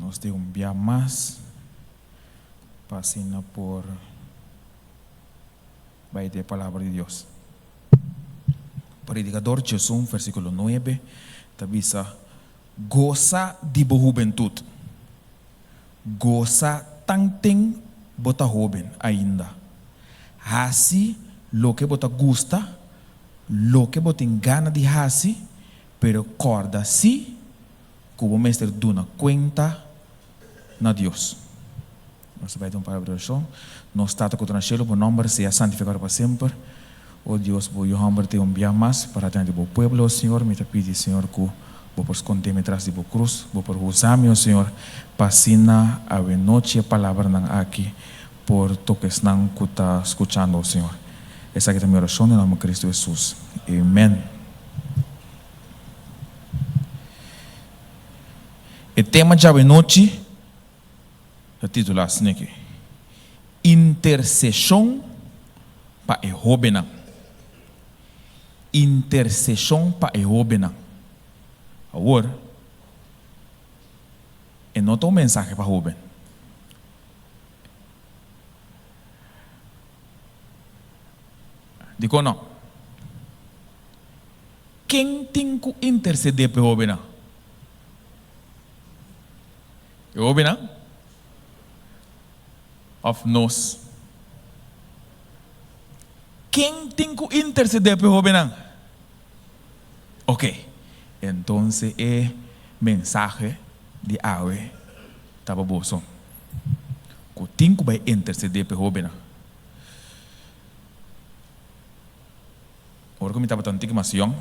Nos tin un bia mas pa asina por bai den e Palabra di Dios. Predikador diesun versíkulo nuebe ta bisa, Gosa di bo hubentut, gosa tanten bo ta hóben ainda. Hasi loke bo ta gusta, loke bo tin gana di hasi, pero kòrda sí ku bo mester duna kuenta na Dios. Nos ta bai den un palabra di orashon. Nos Tata ku ta na shelu, bo nòmber sea santifikado pa semper. O Dios, bo Yu hòmber tin un bia mas para tene di bo pueblo, o Señor. Mi ta pidi, Señor, ku bo por skonde mi tras di bo krus, bo por usa mi, o Señor, pa asina awenochi e palabranan aki por toka esnan ku ta skuchando, o Señor. Esaki ta mi orashon den nòmber Kristu Hesus. Amen. E tema djawe nochi ta titulá asin'aki, Interseshon pa e hóbennan. Interseshon pa e hóbennan. Awor, e no ta un mensahe pa hóben. Dikon no? Ken tin ku intersedé pa e hóbennan? E hóbennan òf nos? Ken tin ku intersedé pa e hóbennan? Oke, entonces e mensahe di awe ta pa boso ku tin ku bai intersedé pa e hóbennan. Ora ku mi tabata un tiki mas yòn,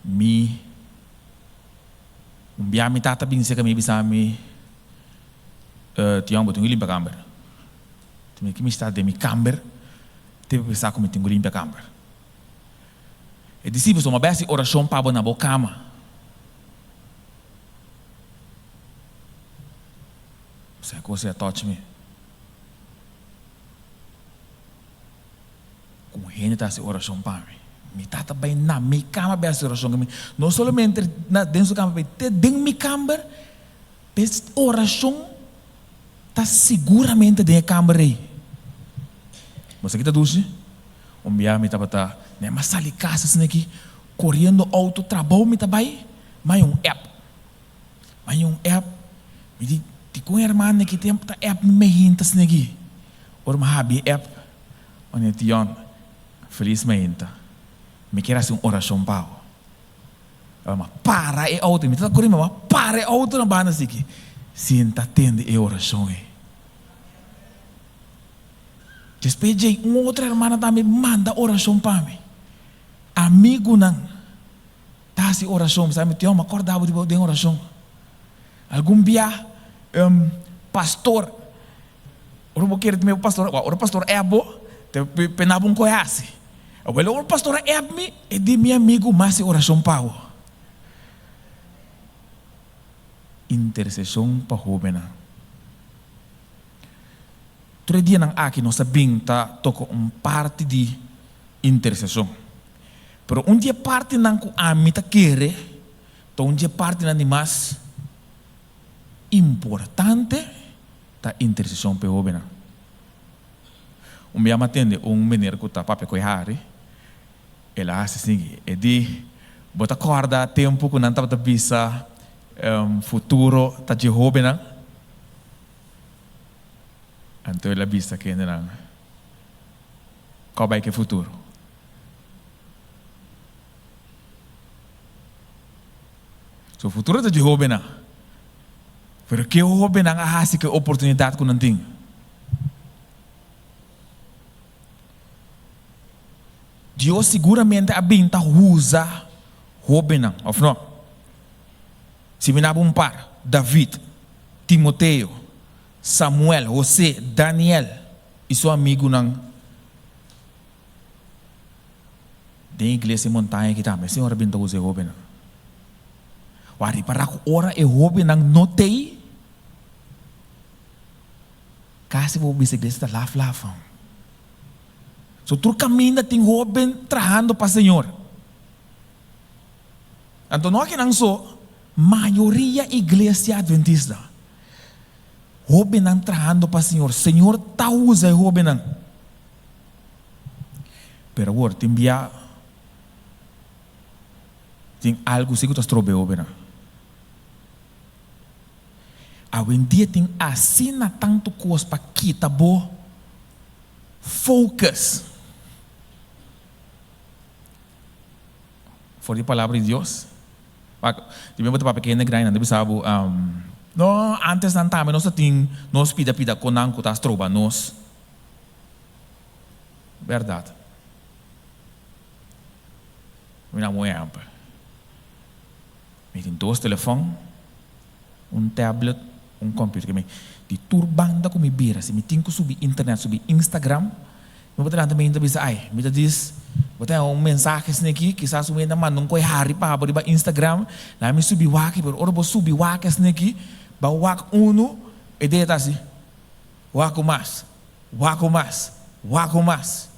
mi un bia mi tata bin serka mi i bisa mi, Tiòn, bo tin ku limpia kamber. Mi ki mi sta den mi kamber te bisa ku mi tin ku limpia kamber. E disipelnan tuma bes di orashon pa bo na bo kama. Esei kos a touch mi. Ku un hende ta hasi orashon pa mi. Mi tata bai na mi kama bai hasi orashon ku mi. No solamente na den su kama, te den mi kamber, p'es orashon ta siguramente den e kamber ei. Bo sa ki ta dushi? Un bia mi tabata nèt mas sali kas asina aki, koriendo outo trabou mi ta bai, mi haña un app. Mi haña un app, mi di, dikon e hermana aki ta app mi meinta asina aki? Ora mi habri e app, mi di, Tion, felis meinta. Mi kier hasi un orashon pa bo. Mi a para e outo, mi tabata kore, mi a para e outo na banda asiki. Sinta tende e orashon ei. Despues djei, un otro hermana tambe manda orashon pa mi. Amigunan ta hasi orashon. Mi sa, Tion, mi a kòrda bo di bo den orashon. Algun bia, pastor. Ora bo kere tuma e pastor, ora pastor app bo, te pena bo un koe hasi. Awel ora pastor a app mi, e di mi amigu mas e orashon pa bo. Interseshon pa hobennan. Tur e dianan aki nos a bin ta toka un parti di interseshon. Pero un di e partinan ku ami ta kere ta un di e partinan di mas importante ta interseshon pa e hóbennan. Un bia mi a tende un meneer ku ta papia ku e hari, el a hasi sigui, e di, Bo ta kòrda tempu ku nan tabata bisa futuro ta dje hóbennan? Anto el a bisa kendenan, Kò bai ku e futuro? So futuro ta dje hóbennan. Pero ke hóbennan a hasi ku e oportunidat ku nan tin? Dios siguramente a bin ta usa hóbennan, òf no? Si mi naba un par, David, Timoteo, Samuel, José, Daniel i su amigunan den iglesia e montaña aki tambe, Señor a bin ta usa e hóbennan. Bo a ripará ku ora e hóbennan no t'ei, kasi bo bisa iglesia ta laf laf. So tur kaminda tin hóben trahando pa Señor. Anto no akinan so. Mayoria iglesia adventista, hóbennan trahando pa Señor. Señor ta usa e hóbennan. Pero awor tin bia tin algu si ku ta stroba e hóbennan. Awendia tin asina tantu kos pa kita bo focus for di palabra di Dios. Wak, di mi bo ta papia ku hende grandi nan ta bisa bo, No, antes nan tambe nos ta tin nos pida pida konan ku ta stroba nos. Bèrdat. Mi na un ehèmpel. Mi tin dos telefòn, un tablet, un computer. Mi di tur banda ku mi bira, si mi tin ku subi internet, subi Instagram, mi por delanta mi hende ta bisa, ai, mi ta dis, bo ta haña un mensahe asina aki, kisas un hende a manda un koi hari pa bo riba Instagram, laga mi subi wak, pero ora bo subi wak asina aki, bo a wak unu, e dede ta hasi, wak un mas, wak un mas, wak un mas.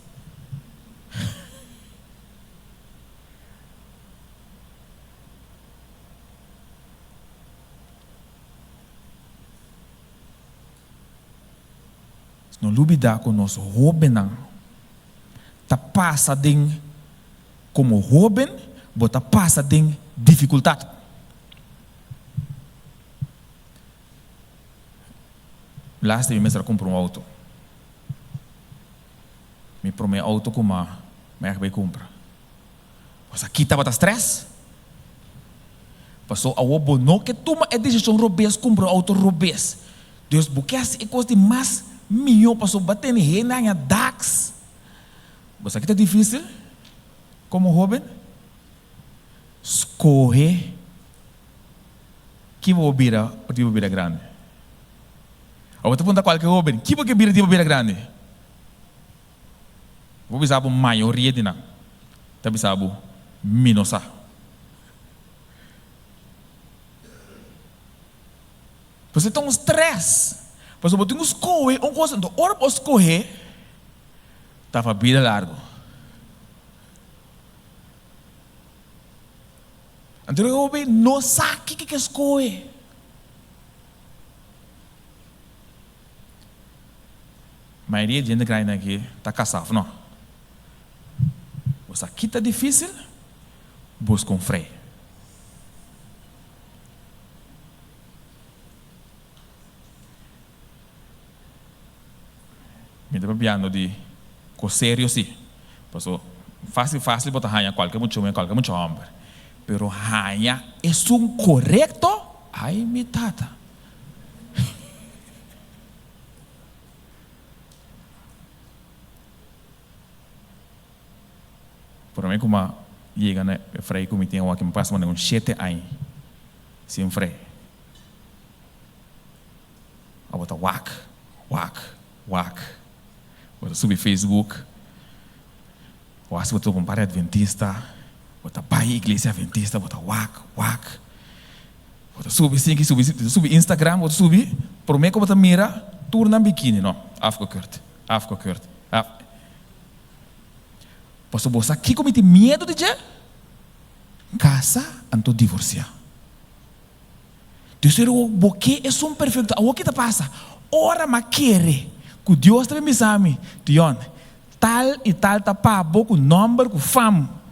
No lubida ku nos hóbennan ta pasa den, komo hóben bo ta pasa den difikultat. Laatste mi mester a kumpra un outo. Mi promé outo ku mi a bai kumpra. Pues aki tabata stress. Paso awor bo no ke tuma e desishon robes kumpra un outo robes. Dus bo ke hasi e kos di mas mihó paso bo a tene hende haña daks. Bo sa ki ta difisil komo hoben? Skohe ki bo bira ora di bo bira grandi. Awor bo ta puntra kualke hoben, ki bo ke bira di bo bira grandi? Bo bisa bo mayoria di nan ta bisa bo mi no sa. Pasobra ta un stress. Pasobra bo tin ku skohe un kos, anto ora bo skohe ta pa bida largu. Anto e hopi no sa kiko ke skohe. Mayoria di hende grandi aki ta kasá, òf no? Bo sa ki ta difísil? Buska un frei. Mi ta papiando di kos serio sí. Paso fásil fásil bo ta haña kualke mucha muhé, kualke mucha hòmber. Pero haña esun korekto? Ai mi tata! Prome ku m'a yega na e frei ku mi tin awor aki, mi pasa manera un shete aña sin frei. Abo ta wak, wak, wak. Bo ta subi Facebook, bo hasi bo ta topa un par di adventista, bo ta bai iglesia adventista, bo ta wak, wak. Bo ta subi sinki subi bo ta subi Instagram bo ta subi prome ku bo ta mira tur nan bikini no afgekeurd afgekeurd af pasobra bo sa kiko mi tin miedu di dje kasa anto divorsia Dios pero bo ke esun perfecto awor ki ta pasa ora mi a kere ku Dios ta bin bisa mi Dion tal i tal ta pa bo ku nomber ku fam.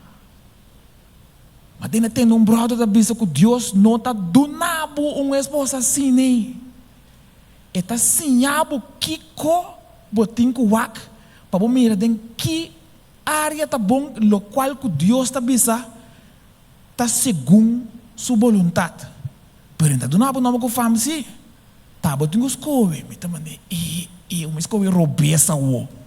Ma den a tende un bròder ta bisa ku Dios no ta duna bo un esposa asina. E ta siña bo kiko bo tin ku wak pa bo mira den ki área ta bon lokual ku Dios ta bisa ta segun su boluntat. Pero e ta duna bo nòmber ku fam sí. Ta bo tin ku skohe. Mi ta manda e e mi skohe robes awo.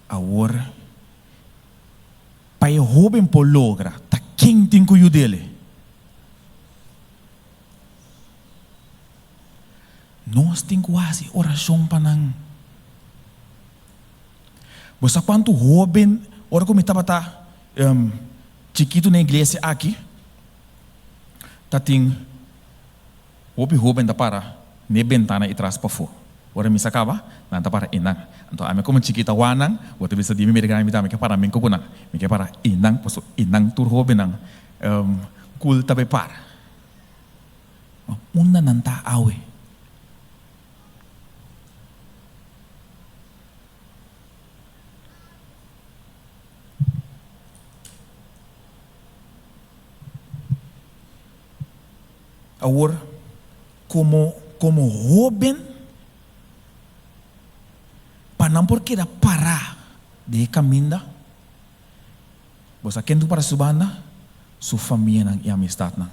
Awor, pa e hóben por logra, ta ken tin ku yud'el? Nos tin ku hasi orashon pa nan. Bo sa kuantu hóben, ora ku mi tabata chikitu na iglesia aki, ta tin. Hopi hóben ta para n'e bentana i tras pafó. Ora misa kaba, nan ta para einan. Anto ami komo chikit ta wak nan, bo ta bisa di mi mira grandi mi ta mi ke para minko ku nan. Mi ke para einan pasobra einan tur hobennan kul ta bai para. Ma unda nan ta awe? Awor, komo komo hóben, pa nan por keda pará den e kaminda, bo sa ken ta para su banda? Su famianan i amistatnan.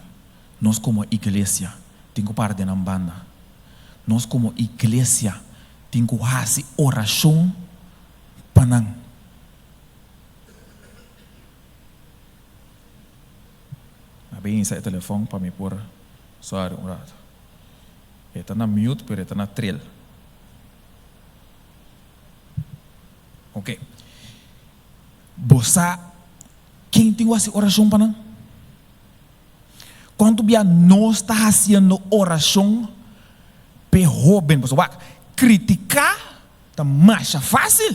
Nos komo iglesia tin ku para den nan banda. Nos komo iglesia tin ku hasi orashon pa nan. A bin insa e telefon pa mi por sorry un rato. E ta na mute pero e ta na tril. Ok. Bo sa ken tin ku hasi orashon pa nan? Kuantu bia nos ta hasiendo orashon p'e hoben? Pasobra wak, kritiká ta masha fásil.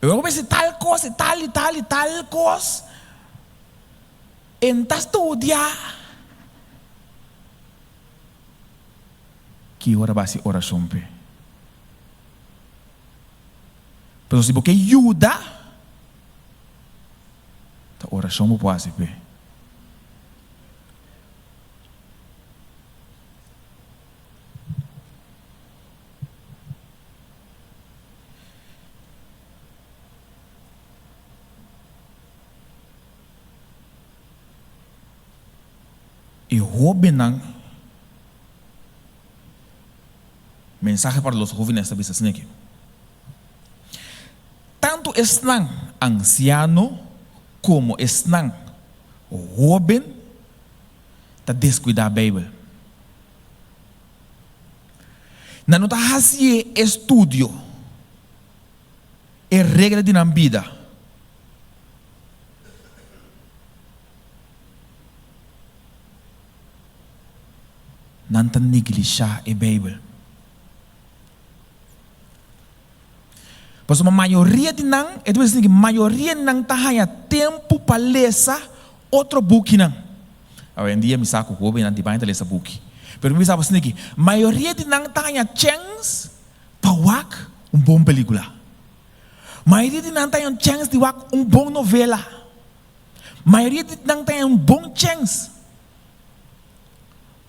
E ora ku mester tal kos i tal i tal i tal kos, e no ta studia. Ki ora bo hasi orashon p'e? Pasobra si bo ke yuda, ta orashon bo por hasi p'e. E hóbennan, Mensahe para los jóvenes ta bisa asina aki, Tantu esnan ansiano komo esnan hóben ta deskuidá Beibel. Nan no ta hasi e estudio, e regla di nan bida. Nan ta neglishá e Beibel. Pasobra mayoria di nan, e ta bisa esaki, mayoria di nan ta haña tempu pa lesa otro bukinan. Awendia mi sa ku hóbennan di baña ta lesa buki. Pero mi bisa bo esaki, mayoria di nan ta haña chèns pa wak un bon pelíkula. Mayoria di nan ta haña un chèns di wak un bon novela. Mayoria di nan ta haña un bon chèns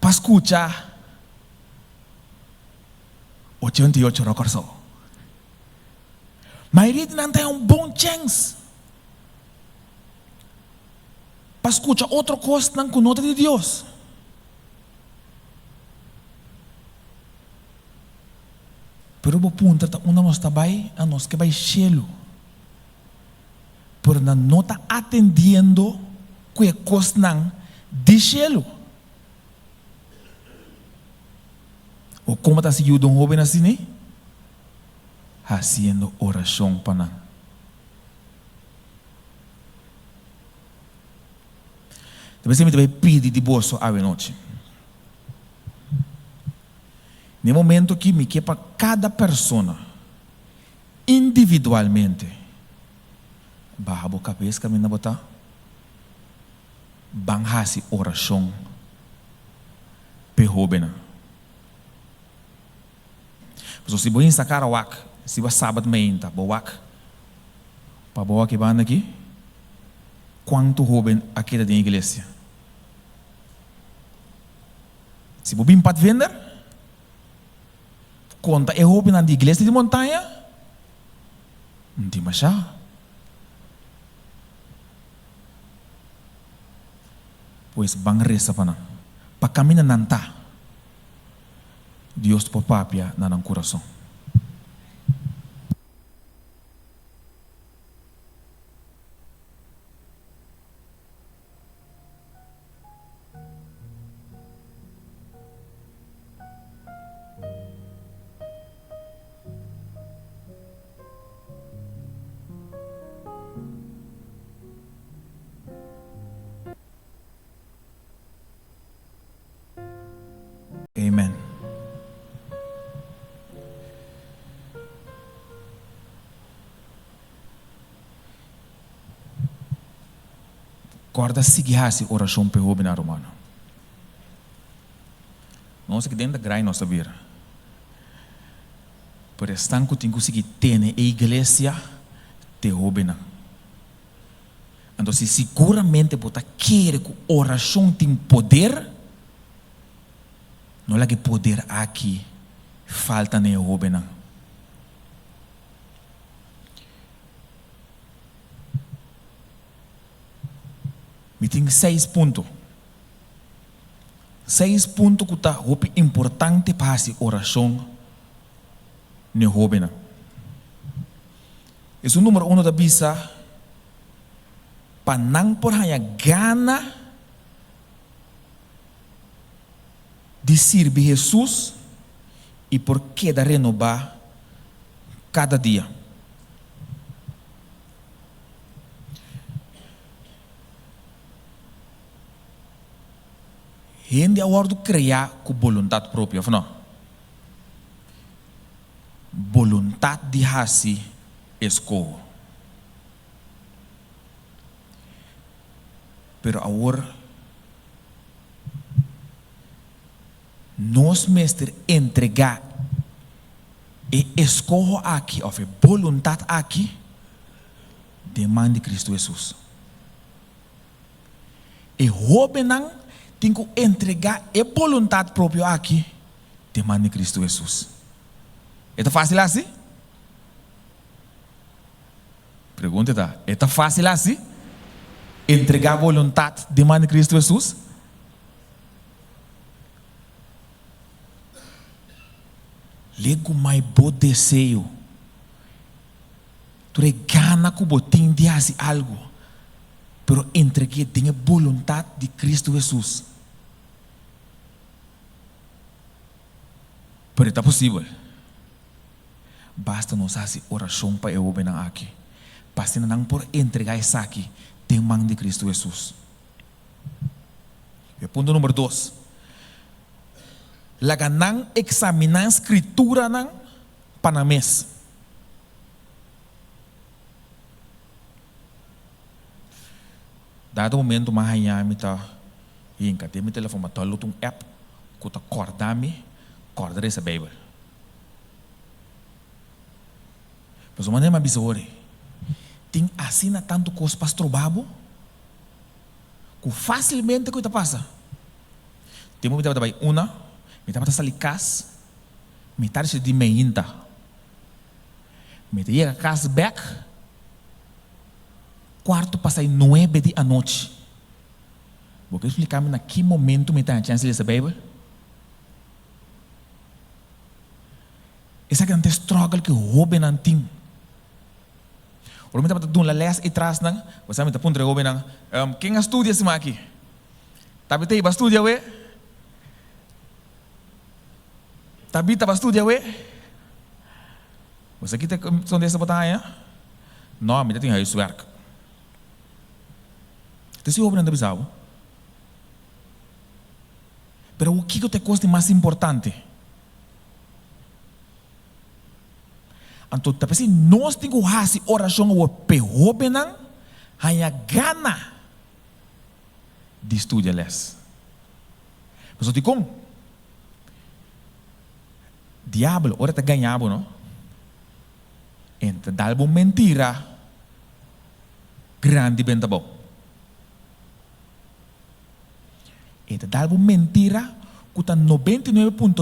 pa skucha 88 Rock Kòrsou. Mayoria di nan ta haña un bon chèns pa skucha otro kosnan ku no ta di Dios. Pero bo puntra ta unda nos ta bai, a nos ke bai shelu. Pero nan no ta atendiendo ku e kosnan di shelu. O komo ta hasi yuda un hoben asina? Hasiendo orashon pa nan. Ta mester mi ta bai pidi di boso awe nochi. Na e momento aki mi ke pa kada persona individualmente baha bo kabes kaminda bo ta, ban hasi orashon p'e hobennan. Pasobra si bo hinsa kara wak, si bo a sabat meinta, bo wak pa bo aki banda aki, kuantu hoben a keda den iglesia? Si bo bin Padvinder, konta e hobennan di iglesia di Montaña, no tin masha. Pues ban resa pa nan, pa kaminda nan ta. Dios por papia na nan kurason. Amen. Kòrda sigui hasi orashon p'e hóbennan, rumannan. Nos aki den ta grai nos ta bira. Pero esnan ku tin ku sigui tene e iglesia t'e hóbennan. Anto si siguramente bo ta kere ku orashon tin poder, no laga e poder aki falta na e hóbennan. Mi tin seis punto. Seis punto ku ta hopi importante pa hasi orashon n'e hóbennan. Esun numero uno ta bisa pa nan por haña gana di sirbi Hesus i por keda renobá kada dia. Hende a wòrdu kreá ku boluntat propio, òf no? Boluntat di hasi eskoho. Pero awor nos mester entregá e eskoho aki òf e boluntat aki den man di Kristu Hesus. E hóbennan tin ku entregá e boluntat propio aki den man di Kristu Hesus. E ta fásil hasi? Pregunta ta, e ta fásil hasi? Entregá boluntat den man di Kristu Hesus? Legumai bo deseo. Tur e gana ku bo tin di hasi algu, pero entreg'é den e boluntat di Kristu Hesus. Pero e ta posibel. Basta nos hasi orashon pa e hóbennan aki, pa asina nan por entregá esaki den man di Kristu Hesus. E punto number dos, laga nan eksaminá Skrituranan pa nan mes. Dado momento m'a haña mi ta hinka den mi telefon, m'a download un app ku ta kòrda mi kòrda resa Beibel. Pasobra manera m'a bisa ora, tin asina tantu kos pa stroba bo ku fásilmente ku e ta pasa. Tempu mi tabata bai una, mi tabata sali kas mitar di meinta. Mi ta yega kas bek kuarto pasai nuebe di anochi. Bo ke splika mi na ki momento mi ta haña chèns di lesa Beibel? Esaki nan ta e struggle ku e hóbennan tin. Ora mi tabata duna lès ei tras nan, bo sa mi ta puntra e hóbennan, Ken a studia siman aki? Tabita iba studia awe? Tabita ba studia awe? Bo sa kita contesta bo ta haña? No, mi ta tin huiswerk. Ta si hobennan ta bisa bo. Pero awor kiko ta e kos di mas importante? Anto ta p'esei nos tin ku hasi orashon awor p'e hobennan haña gana di studia les. Pasobra dikon? Diabel ora e ta gaña bo no, e ta dal bo un mentira grandi benta bo. E ta dal bo un mentira ku ta 99.9%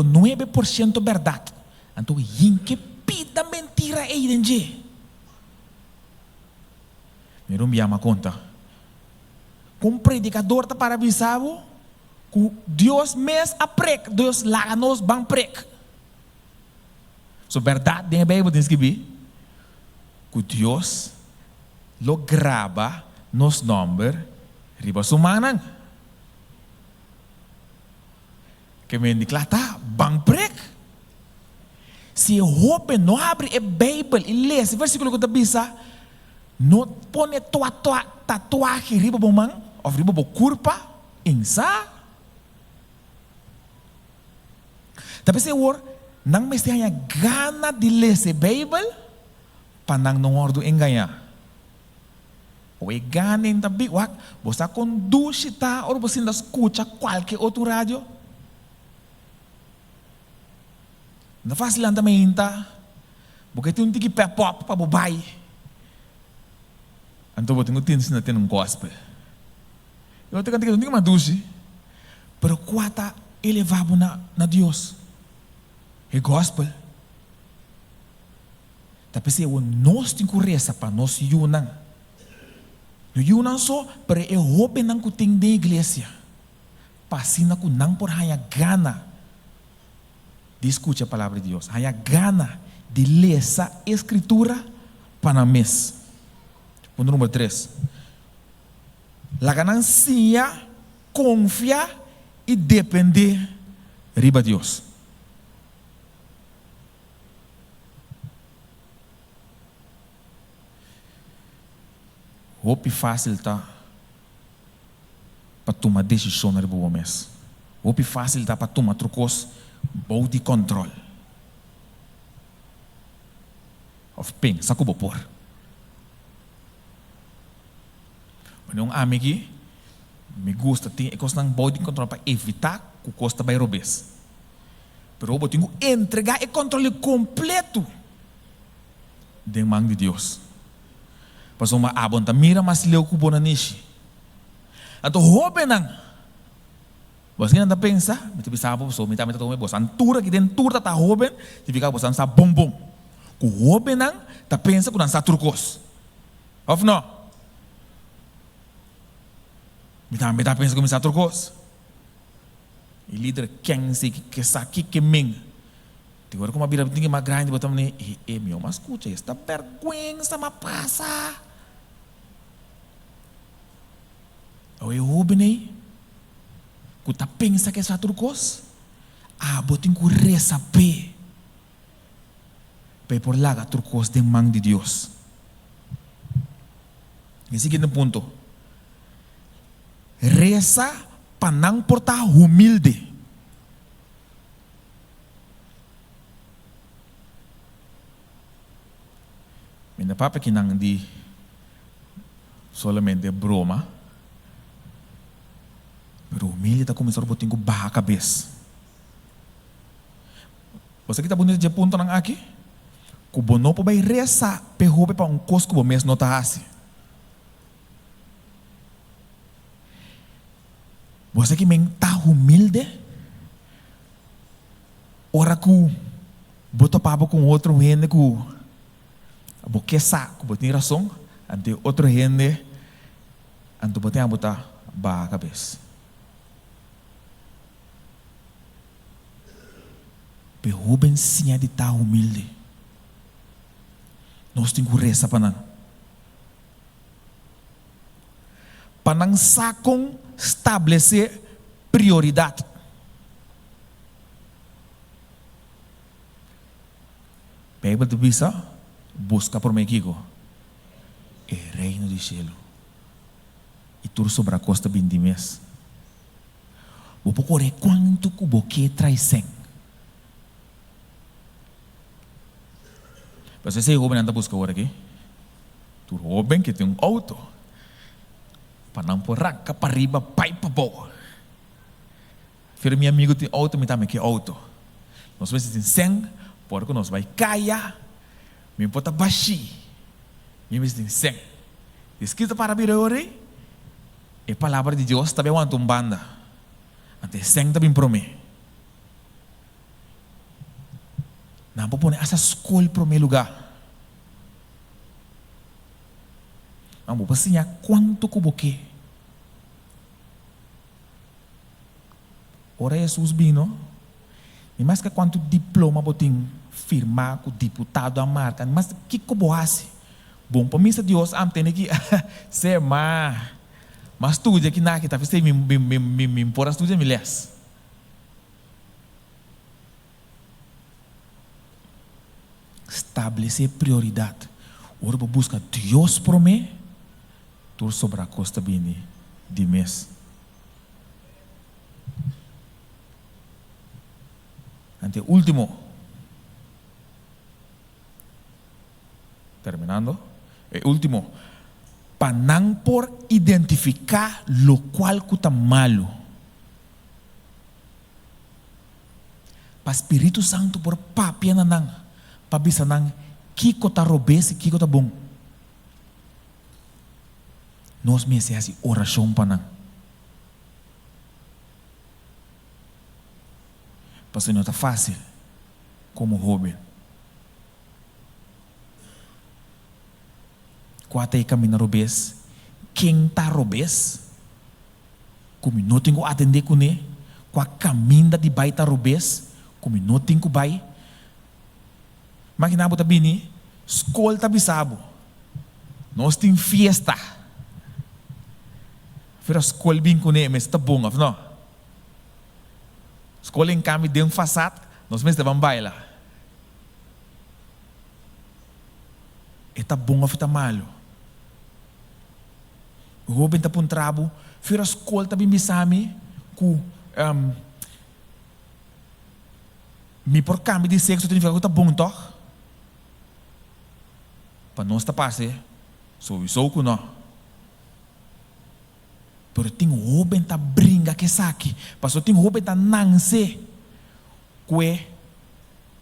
bèrdat. Anto hinke pida mentira ei den dje. Mira un biaha mi a konta ku un predikador ta para bisa bo ku Dios mes a prek, Dios laga nos ban prek. So bèrdat den e Beibel tin skibí ku Dios lo graba nos nòmber riba su mannan. Ke men di kla ta ban prek. Si e hóben no habri e Beibel i lesa e versíkulo ku ta bisa, No pone tatuahe riba bo man òf riba bo kurpa, Insa? Ta p'esei awor nan mester haña gana di lesa e Beibel pa nan no wòrdu engañá. Oe ganen ta bi wak, bo sa kon dushi ta ora bo sinta skucha kualke otro radio? No ta fásil lanta meinta, bo ke tin un tiki pep up pa bo bai. Anto bo tin ku tin sinta tende un gospel. E otro kantika ta un tiki mas dushi, pero kua ta eleva bo na na Dios? E gospel. Ta p'esei awor nos tin ku resa pa nos yunan. No yunan so, pero e hóbennan ku tin den iglesia, pa asina ku nan por haña gana di skucha e Palabra di Dios, haña gana di lesa e Skritura pa nan mes. Punto number tres, laga nan siña konfia i dependé riba Dios. Hopi fásil ta pa tuma desishonnan riba bo mes. Hopi fásil ta pa tuma tur kos bou di kòntròl òf pensa ku bo por. Wanneer un ami aki, mi gusta tin e kosnan bou di kòntròl pa evitá ku kos ta bai robes. Pero bo tin ku entregá e kòntròl kompletu den man di Dios. Pasobra abo no ta mira mas leu ku bo na nishi. Anto hóbennan, bo asina nan ta pensa, mi ta bisa bo pasobra mi tambe ta tuma bo san tur aki den tur ta ta hóben, significa bo san sa bon bon. Ku hóbennan ta pensa ku nan sa tur kos. Òf no? Mi tambe ta pensa ku mi sa tur kos. E lider ken si ke sa ki ke men. Di ora ku m'a bira tin mas grandi bo ta mane e e mi oma skucha esta bèrgwensa m'a pasa. Awe e hoben ei ku ta pensa ke sa tur kos, abo tin ku resa p'e pa e por laga tur kos den man di Dios. E siguiente punto. Resa pa nan por ta humilde. Mi no papia ki nan di solamente broma, pero humilde ta kuminsá ora bo tin ku baha kabes. Bo sa ki ta bunita dje puntonan aki? Ku bo no por bai resa p'e hopi pa un kos ku bo mes no ta hasi. Bo sa ki men ta humilde? Ora ku bo topa bo ku un otro hende ku bo ke sa ku bo tin rason, anto e otro hende anto bo tin a bo ta baha kabes. P'e hoben siña di ta humilde. Nos tin ku resa pa nan. Pa nan sa kon stablesé prioridat. Beibel ta bisa, Buska promé kiko? E Reino di shelu, i tur sobra kos ta bin di mes. Bo por kore kuantu ku bo ke trae sèn. Pasobra esei hóbennan ta buska ora aki. Tur hóben ke tin un outo pa nan por ranka pa riba bai pa bou. Pero mi amigu tin outo, mi tambe ke outo. Nos mester tin sèn por ku nos bai kaya, mi por ta bashí, mi mester tin sèn. Diskis ta para bira ora ei, e palabra di Dios ta bai wanta un banda, anto e sèn ta bin promé. Nan por pone asta skol promé lugá. Nan bo por siña kuantu ku bo ke. Ora Hesus bino, ni maske kuantu diploma bo tin firmá ku diputado a marka, ni maske kiko bo hasi, bon pa misa Dios am tene ki se ma ma studia kinaki ta fisei mi mi mi mi por a studia mi les. Stablesé prioridat. Ora bo buska Dios promé, tur sobrá kos ta bini di mes. Ante último, terminando, e último. Pa nan por identifiká lokual ku ta malu. Pa Spiritu Santu por papia na nan pa bisa nan kiko ta robes i kiko ta bon. Nos mester hasi orashon pa nan. Pasobra no ta fásil komo hóben. Kua ta e kaminda robes? Ken ta robes ku mi no tin ku atendé kuné? Kua kaminda di bai ta robes ku mi no tin ku bai? Maginá bo ta bini, skol ta bisa bo, Nos tin fiesta. Pero skol bin kuné mester ta bon òf no? Skol en kambio den fasad nos mester ban baila. E ta bon of e ta malu? Un hoben ta puntra bo, Fira skol ta bin bisa mi ku mi por kambia di sekso ta nifiká ku ta bon tòg? Pa nos ta parse souiso ku nò. Pero tin hoben ta bringa ku esaki, pasobra tin hoben ta nanse ku e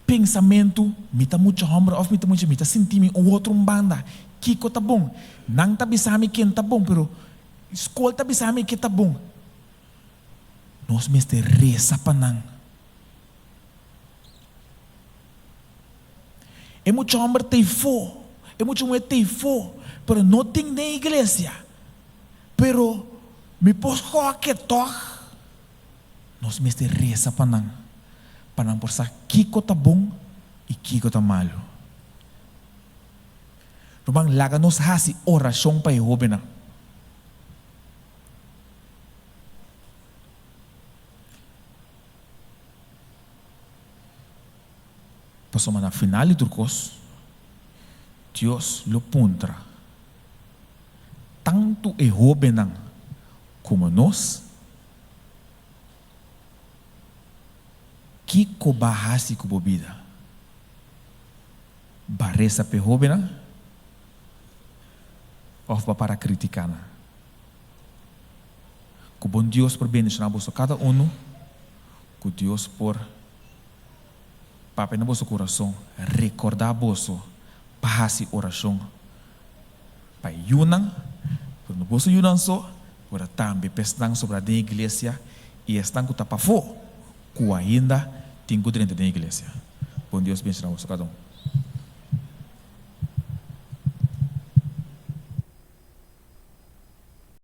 pensamentu, mi ta mucha hòmber òf mi ta mucha, mi ta sinti mi un otro un banda, kiko ta bon? Nan ta bisa mi ken ta bon, pero skol ta bisa mi ke ta bon. Nos mester resa pa nan. E mucha hòmber ta efó, e mucha muhé ta efó, pero no tin den iglesia. Pero mi por skoke tòg. Nos mester resa pa nan, pa nan por sa kiko ta bon i kiko ta malu. Ruman, laga nos hasi orashon pa e hóbennan. Pasobra na final di tur kos, Dios lo puntra tantu e hóbennan komo nos, Kiko ba hasi ku bo bida? Ba resa p'e hóbennan òf ba para kritiká nan? Ku bon Dios por bendishoná boso kada unu, ku Dios por Papia na boso kurason, rekordá boso pa hasi orashon pa e yunan, pero no boso yunan so, pero tambe pa esnan sobrá den iglesia i esnan ku ta pafó ku ainda tin ku drenta den iglesia. Bon Dios benshoná boso kada un.